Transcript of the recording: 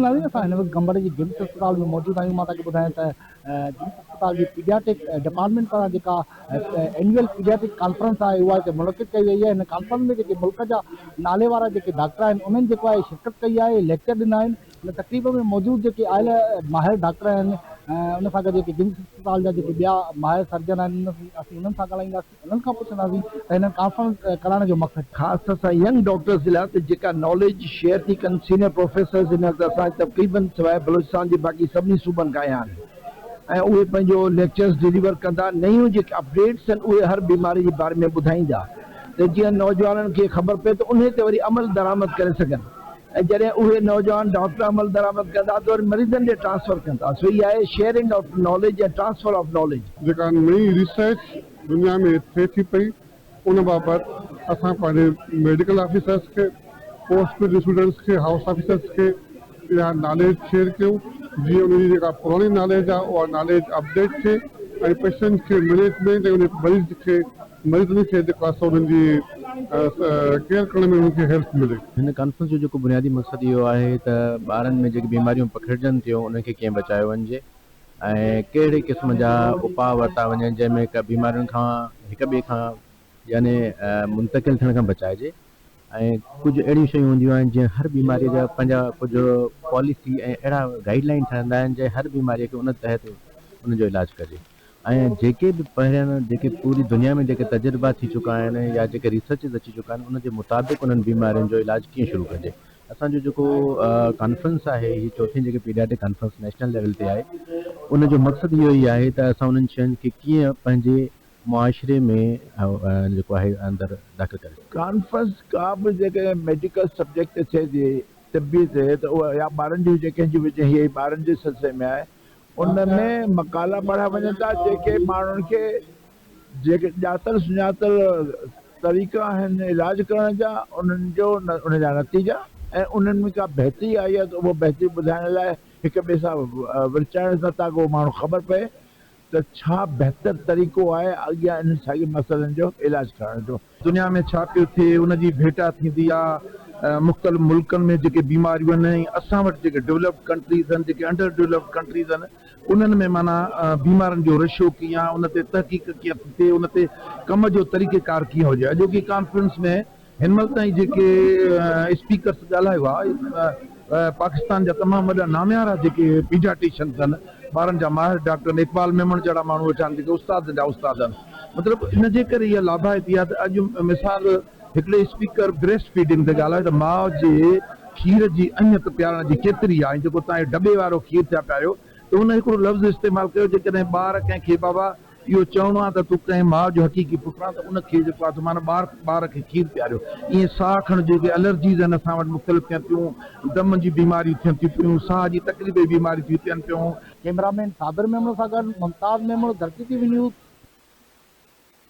ناظرين اسان هن وقت گمبٽ جي گمس اسپتال ۾ موجود آهيون مان توهان کي ٻڌايان ته گمس اسپتال جي پيڊياٽرڪ ڊپارٽمينٽ پاران جيڪا اينوئل پيڊياٽرڪ ڪانفرنس آهي اها هتي منعقد ڪئي وئي آهي هن ڪانفرنس ۾ جيڪي ملڪ جا نالي وارا جيڪي ڊاڪٽر آهن انهن جيڪو آهي شرڪت ڪئي آهي ليڪچر ڏنا آهن هن تقريب ۾ موجود جيڪي آيل ماهر ڊاڪٽر آهن ان سان گڏ جيڪي گمس اسپتال جا جيڪي ٻيا ماهر سرجن آهن اسين انهن سان ڳالهائينداسين انهن کان پڇنداسين ته هن ڪانفرنس ڪرائڻ جو مقصد ڇا؟ خاص طور سان ينگ ڊاڪٽرز جي لاء ته جيڪا ناليج شيئر ٿي ڪن سينئر پروفيسرز هن وقت اسان تقريبن سواء بلوچستان جي باقي سڀني صوبن کان آيا آهن ۽ اهي پنهنجو ليڪچرز ڊليور ڪندا نيون جيڪي اپڊيٽس آهن اهي هر بيماري جي باري ۾ ٻڌائيندا ته جيئن نوجوانن کي خبر پئي ته انهي تي وري عمل درآمد ڪري سگهن ۽ جڏهن اهي نوجوان ڊاڪٽر عمل درآمد ڪندا ته وري مريضن ڏي ٽرانسفر ڪندا سو هي آهي sharing of knowledge ۽ transfer of knowledge. جيڪا نئين ريسرچ دنيا ۾ ٿئي ٿي پئي ان بابت اسان پنهنجي ميڊيڪل آفيسرس کي، پوسٽ گريجوئيٽ اسٽوڊنٽس کي، هائوس آفيسرس کي اها ناليج شيئر ڪيون جيئن انهن جي جيڪا پراڻي ناليج آهي اها ناليج اپڊيٽ ٿئي ۽ پيشنٽ کي مئنيجمينٽ ۽ ان مريض کي مريضن کي جيڪو آهي سو انهن جي ڪيئر ڪرڻ ۾ انهن کي هيلپ ملي. هن ڪانفرنس جو جيڪو بنيادي مقصد اهو آهي ته ٻارن ۾ جيڪي بيماريون پکڙجن ٿيون انهن کي ڪيئن بچايو وڃجي ۽ ڪهڙي قسم جا اپاء ورتا وڃن جنهن ۾ بيمارين کان هڪ ٻئي کان يعني منتقل ٿيڻ کان بچائجي ۽ ڪجهه اهڙيون شيون هونديون آهن جيئن هر بيماري جا پنهنجا ڪجهه پاليسي ۽ اهڙا گائيڊ لائين ٺهندا آهن جنهن هر بيماري کي ان تحت ان جو علاج ڪجي ۽ جيڪي به پهريان جيڪي پوري دنيا ۾ جيڪي تجربا ٿي چڪا آهن يا جيڪي ريسرچز اچي چڪا آهن ان جي مطابق انهن بيمارين جو علاج ڪيئن شروع ڪجي اسان جو جيڪو ڪانفرنس آهي هي چوٿين جيڪي پيڊياٽرڪ ڪانفرنس نيشنل ليول تي آهي ان جو مقصد اهو ئي آهي ته اسان انهن شين کي ڪيئن پنهنجي معاشري ۾ جيڪو آهي اندر داخل ڪري سگهون. ڪانفرنس ڪا به جيڪڏهن ميڊيڪل سبجيڪٽ تي ٿئي ٿي طبي تي ته اها يا ٻارن جي هجي ڪنهن جي به هجي هيء ٻارن جي سلسلي ۾ آهي ان ۾ مقالا پڙهيا وڃن ٿا جيڪي ماڻهن کي جيڪي ڄاتل سڃاتل طريقا آهن علاج ڪرڻ جا انهن جو ان جا نتيجا ۽ انهن ۾ ڪا بهتري آئي آهي ته اهو بهتري ٻڌائڻ لاء هڪ ٻئي سان ورچائڻ سان تاڪه اهو ماڻهو خبر پئي ته ڇا بهتر طريقو آهي اڳيان انهن ساڳين مسئلن جو علاج ڪرڻ جو. دنيا ۾ ڇا پيو ٿئي ان جي ڀيٽا ٿيندي آ مختلف ملڪن ۾ جيڪي بيماريون آهن ۽ اسان وٽ جيڪي ڊولپڊ ڪنٽريز آهن جيڪي انڊر ڊولپڊ ڪنٽريز آهن انهن ۾ معنيٰ بيمارين جو ريشو ڪيئن آ ان تي تحقيق ڪيئن ٿي ٿئي ان تي ڪم جو طريقي ڪار ڪيئن هجي اڄوڪي ڪانفرنس ۾ هن مهل تائين جيڪي اسپيڪرس ڳالهايو آهي پاڪستان جا تمام وڏا ناميارا جيڪي پيڊياٽريشنز آهن ٻارن جا ماهر ڊاڪٽر آهن اقبال ميمڻ جهڙا ماڻهو ويٺا آهن جيڪي استادن جا استاد آهن مطلب ان جي ڪري اها لاڀائتي آهي ته اڄ مثال هڪڙي اسپيڪر بريسٽ فيڊنگ تي ڳالهايو ته ماء جي کير جي اهميت پيارڻ جي ڪيتري آهي ۽ جيڪو توهان ڊٻي وارو کير ٿا پياريو ته هن هڪڙو لفظ استعمال ڪيو جيڪڏهن ٻار ڪنهن کي بابا اهو چوڻو آهي ته تون ڪنهن ماء جو حقيقي پٽ آهين ته ان کي جيڪو آهي سو معنيٰ ٻار ٻار کي کير پياريو. ائين ساهه کڻ جيڪي الرجيز آهن اسان وٽ مختلف ٿين ٿيون، دم جي بيماريون ٿين ٿيون پيون، ساهه جي تڪليف جي بيماريون ٿيون ٿين پيون. ڪئميرا مين صابر ميمڻ سان گڏ Mumtaz Memon, Dharti T V news.